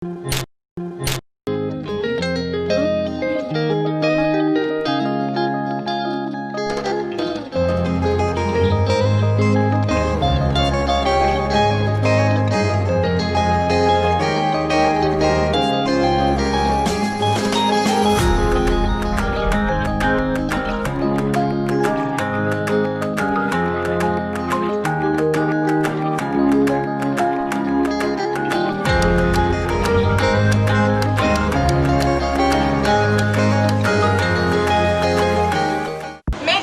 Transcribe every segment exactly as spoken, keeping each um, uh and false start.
Men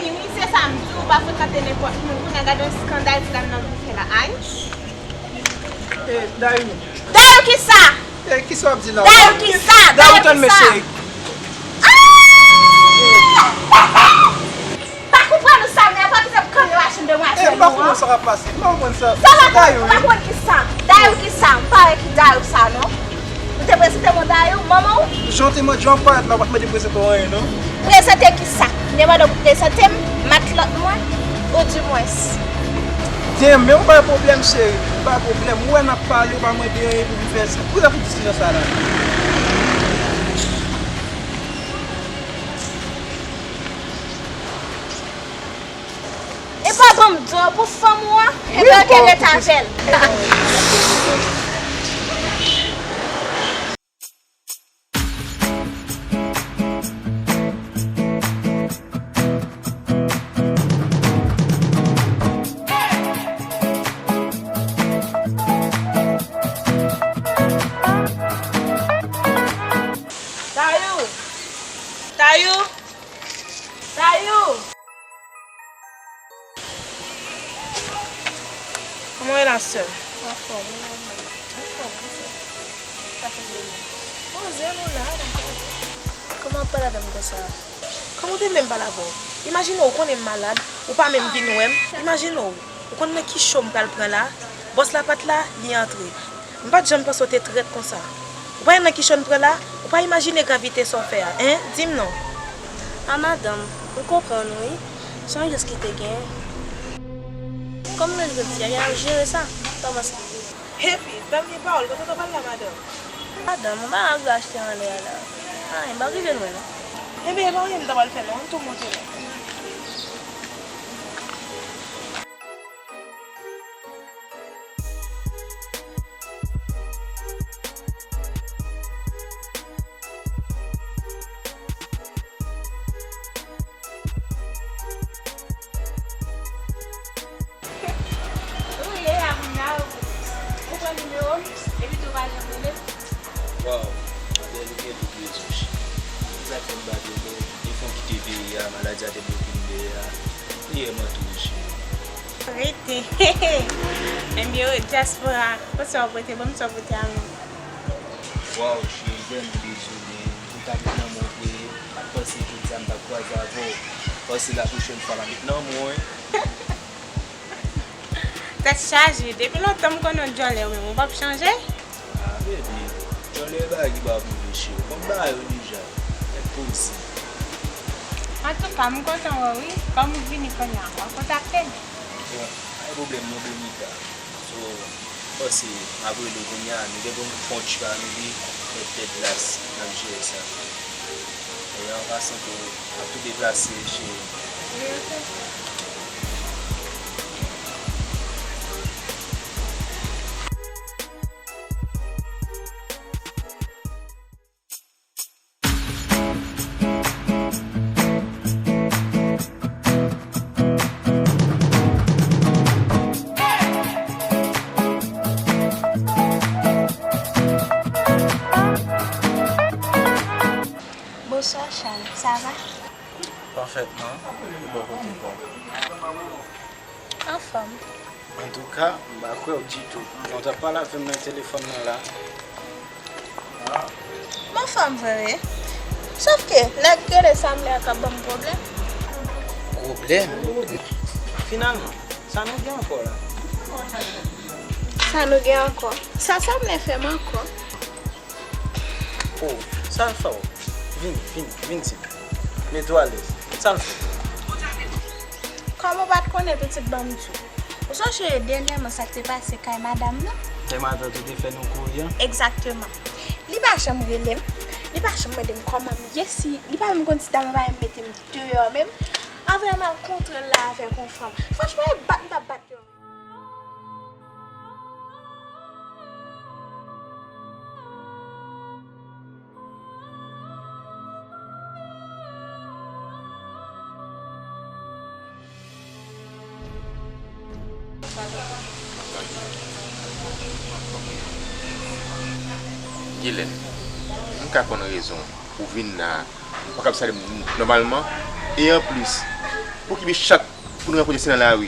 li wi, se sa m di w, ou pa frekante nenpòt moun. Kounye a gade yon eskandal ti dam nan vin fè la. Ay. Eh, Dayou. Dayou ki sa? Eh, ki sa w ap di la? Dayou ki sa? Dayou, tann men cheri. Ah! Pa konprann ou sa, men apa ki fè m kanpe machin demwazèl ou an? Eh, m pa konprann sa k ap pase. M pa konprann sa. Sa pa konprann, m pa konprann ki sa. Dayou ki sa? M pa wè ki Dayou sa, non. Ou te prezante mwen Dayou, manman w? Jan w te mande, jan w ap parèt la, w pa t mande prezante w anyen, non. Prezante ki sa? M te mande w pou prezante m matlòt mwen, oudimwens. Damn, men ou bay pwoblèm, cheri. Ou bay pwoblèm. Ou wè n ap pale, ou pa mande anyen pou m fè sa. Poukisa pou di ti jan sa la? E pa ban m do pou fanm ou an? Ebyen, ok, ret avè l. Dayou! Dayou! Dayou! Kòman w ye la, sè m? Anfòm, wi, manman. Anfòm, wi, sè m. Sa fè m byen. Poze nou la, nou pale. Kòman w ap pale avè m konsa? Kòman w te vle m pale avè w? Imajine w, ou konnen m malad, ou pa menm vin wè m. Imajine w, ou konn nan ki cho m pral pran la? Bòs la pa t la, li antre. M pa t janm panse w te trèt konsa. Ou pa wè nan ki cho n pran la? Ou pa imajine gravite sa w fè a, en? Di m non. A madanm, m konprann wi. Se yon jès ki te gen. Kòm nou jodi a, y a jere sa. Kòman sa? Epi, dam gen pawòl, kote w t ap al la, madanm? Madanm, ou pa rive achte anlè a la. Anyen, m pa rive lwen non. Ebyen, e pa anyen m t ap al fè non, ann tou monte non. Ou ye a kounya, ou pran nimewo m, epi tou pa janm rele m. Waw, madanm ou gen tout rezon, cheri. Sa k fè m pa te vle, depi w kite peyi a, maladi a te bloke m dèyè a. Priyè m an tou wi, cheri. Rete. Ebyen, dyaspora, pote sa w pote ban m, sa w pote a mwen. Waw, cheri, vrèman dezole. Ou t ap nan mwen vre, m pa t panse jodi a m t ap kwaze avè w. Panse la pwochèn fwa m ap met nan mwen. Tèt chaje, depi lontan m konnen w djòlè ou menm, ou p ap chanje? Ah, baby, djòlè bagay ki pa pwouve cheri. Bon, m ba yo deja. Nèg poze. Antouka, m kontan wè w wi. Kòm ou vini kounye a, w a kontakte m. Bon, pa gen pwoblèm non, Benita. So, m panse m ap rele w kounye a, nou gen pou n fon ti pa nou wi, mèt tèt glas, n ap jere sa. E an pasan tou, m ap tou deplase, cheri. Wi, ok. Bonswa, Chan. Sa va? Pafètman. E bò kote pa w? Anfòm. Antouka, m pa kwè w ditou. Jan w t ap pale avè m nan telefòn nan la. M anfòm vre wi. Sòf ke nèg rele Samlè a k ap ban m pwoblèm. Pwoblèm? Finalman, sa nou gen ankò la? Sa nou gen ankò? Sa Samlè fè m ankò? Oh, sa l fè w? Vini, vini, vin di m. Mete w alèz. Sa l fè w? Kòman w pa t konnen pitit, ban m di w? Ou sonje dènyèman sa k te pase kay madanm nan? Kay matant ou te fè nou kouri an? Egzakteman. Janm rele m. Li pa janm mande m kòman m ye, si li pa menm konn si dam nan pa menm mete m deyò menm. Anvan m al kontre l la avèk yon fanm. Franchman, e bat m t ap bat li. Gilèn, m ka konn rezon ou vin la a. Ou pa kab salye m nòmalman. E anplis, pou ki byen chat pou n rankontre se nan lari?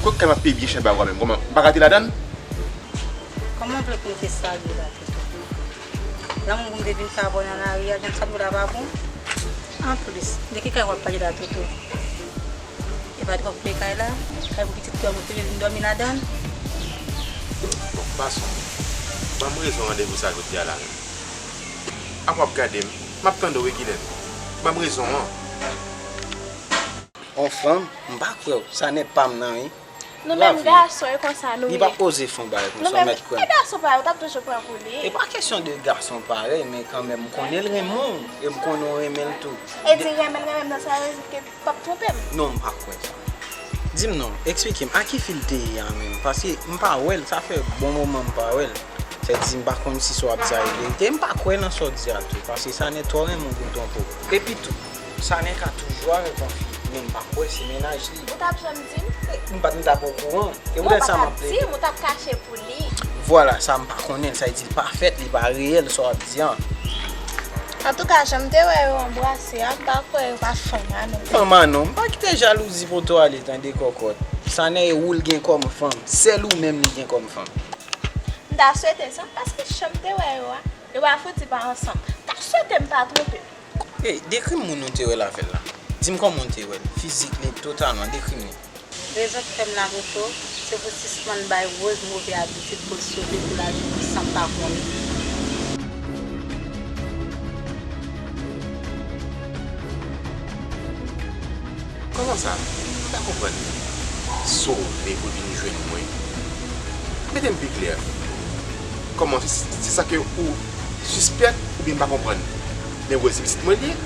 Kot kay m ap peye byen chè ba ou a menm? Kòman, m pa ka te ladan l? Kòman w vle pou m te salye w la, Toto? Lanmou pou m te vin fè avè w nan lari a, jan w salye w la pa bon? Anplis, de ki kay w ap pale la, Toto? E pa de w ap lwe kay la? Kay pou pitit kè w, mwen te vin dòmi ladan l? Bon, gason, ban m rezon randevou sa jodi a la menm. Apa w ap gade m? M ap tande w wi, Gilèn. Ban m rezon an. On fanm? M pa kwè w. Sa nèg pa m nan wi. Nou menm gason e konsa nou ye. Li pa p oze fè yon bagay konsa, w mèt kwè m. E gason parèy ou t ap toujou pran pou li. E pa kesyon de gason parèy, men kanmenm, m konnen l renmen w, e m konnen w renmen l tou. E di renmen l, renmen m nan sa vle di ke p ap twonpe m. Non, m pa kwè sa. Di m non, eksplike m, a ki fi l te ye a menm? Paske m pa wè l, sa fè bon moman m pa wè l. Sa di m pa konn si sa w ap di a e verite. M pa kwè nan sa w di a tou, paske Sanè twò renmen w pou l twonpe w. Epi tou, Sanè ka toujou avèk yon fi, men m pa kwè se mennaj li. Ou t ap janm di m? M pa t, m t ap okouran. E poutèt sa m ap plede. Ou t ap di m, ou t ap kache pou li. Vwala, sa m pa konnen l, sa vle di l pa fèt, li pa reyèl, sa w ap di an. Antouka, jan m te wè yo anbrase a, m pa kwè yo pa fanm a non. Fanm a non, m pa kite jalouzi pote w ale tande kòkòt. Sanè e ou l gen kòm fanm, sèl ou menm li gen kòm fanm. M ta swete sa, paske jan m te wè yo a, yo pa fouti pa ansanm. M ta swete m pa twonpe m. Ey, dekri m moun ou te wè l avè l la. Di m kòman w te wè l, fizik li, totalman, dekri m li. Rezon k fè m la, Toto, se pou w sispann bay Rose move abitid pou l sove pou l al jwenn moun san m pa konnen. Kòman sa? M pa konprann. Sove pou l vin jwenn mwen? Mete m pi klè. Kòman, se, se sa ke ou sispèk oubyen m pa konprann? Men Rose se pitit mwen li ye.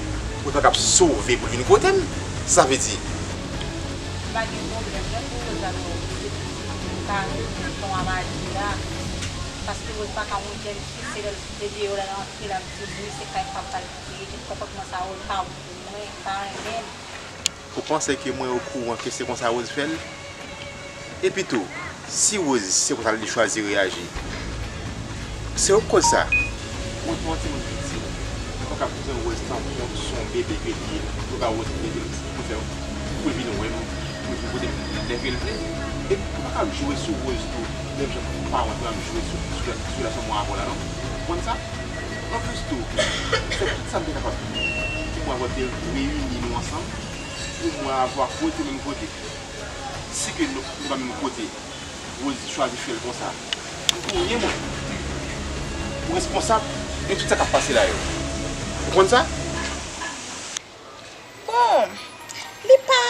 Ou ta kab sove pou l vin kote m. Sa sa vle di? M pa gen pwoblèm non pou Rose al wè w. M pa renmen jan w ap aji a. Paske Rose pa ka yon jèn fi, se lè l te deyò l al antre l ap di wi se kay pa m pral kite, jan konpòtman sa yo l pa bon pou mwen, m pa renmen l. Ou panse ke mwen okouran ke se konsa Rose fè l? Epitou, si Rose se konsa li chwazi reyaji, se ou k koz sa. Mwen tou an timoun piti, mwen pa kab pran Rose tankou se yon bebe ke li ye, mwen ba Rose bebe pou fè, pou l vin wè m, pou l vin kote m lè ke l vle. Epi ou pa kab joure sou Rose tou, menm jan paran pa kab joure sou, sou, sou relasyon mwen avè w la non. Ou konprann sa? Anplis tou, fè tout sa m te kapab pou mwen avè w te reyini nou ansanm, pou mwen avè w pote menm kote. Si ke nou, nou pa menm kote, Rose chwazi fè l konsa. Ou touye mwen. Ou responsab de tout sa k ap pase la yo. Ou konn sa? Bon, li pa,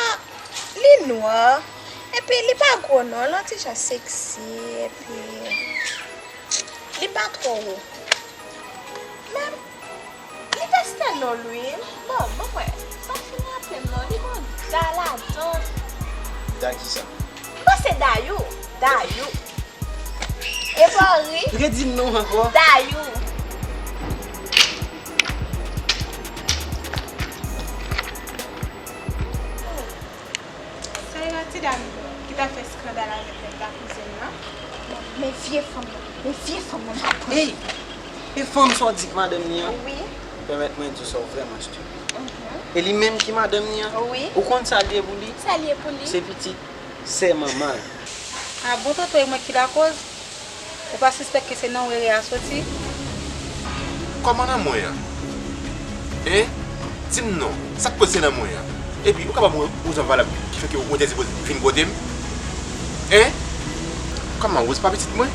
li nwa, epi li pa gwo non, l yon ti jan seksi, epi li pa twò wo. Men, li vèste non l wi. Bon, bon mwen, sa fin raple m non, li gon da ladan. Da kisa? M panse dayou, dayou. E pa ri. Redi m non ankò. Dayou. Sa e la ti dam ki t ap fè eskandal avèk nèg la kouzen m nan? Men vye fanm nan, men vye fanm nan m pa pran. Ey! E fanm sa w di k madanm li an? Wi. Pèmèt mwen di w sa w vrèman estipid. E li menm ki madanm li an? Wi. Ou konn sa l ye pou li? Sa l ye pou li? Se pitit sè manman l. A bon Toto e mwen ki lakoz? Ou pa sispèk ke se nan ou ere a soti? Kòman nan mwen an? Hein? Di m non, sa k poze nan mwen an? Epi ou ka ban mwen yon rezon valab ki fè ke ou entèdi Rose vin kote m? Hein? Kòman, Rose pa pitit mwen?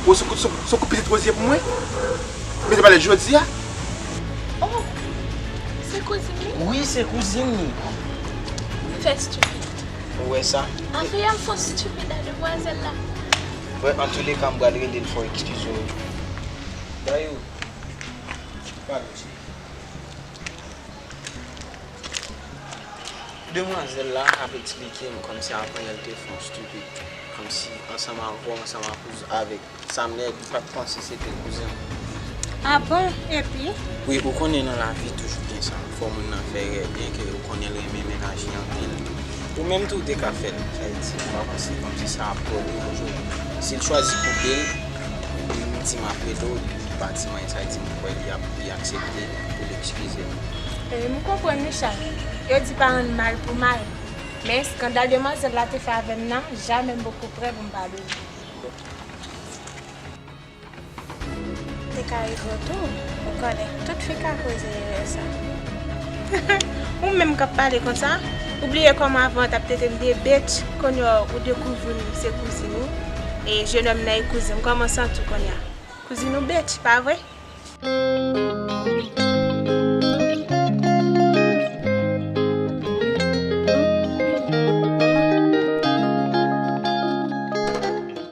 Rose se, se, se koup pitit Rose ye pou mwen? Mete pale jodi a? Oh! Se kouzin li? Wi, se kouzin li. M fè stupid. Ou wè sa? Anfen, m fè yon stupid a demwazèl la. Bon, antouleka, m pral rele l fè w eskize w. Dayou, Demwazèl la ap eksplike m kòmsi avan yè l te fè yon stupid, kòmsi ansanm avè w, ansanm avèk Samnèg, li pa t panse se te kouzen w. Ah bon? Epi? Wi, ou konnen nan lavi toujou gen sa. Fò moun nan fè erè, byenke ou konnen l renmen mennaj li anpil. Ou menm tou ou te ka fè l. Sa vle di, ou pa panse kòmsi sa ap kole yon jou. Si l chwazi koupe l, li di m ap rele w, li pa di m anyen, sa vle di m kwè li ap, li aksepte pou l ekskize m. E, m konprann wi, Chay. Yo di pa rann mal pou mal. Men eskandal demwazèl la te fè avè m nan, jamè m poko prè pou m padone. Te ka rive w tou, ou konnen, tout fi ka koze erè sa. Ou menm k ap pale konsa, ou bliye kòman avan w t ap trete m de bitch, kounye a ou dekouvri m se kouzin ou, e jenòm nan e kouzin m, kòman w santi w kounye a? Kouzin ou bitch, pa vre?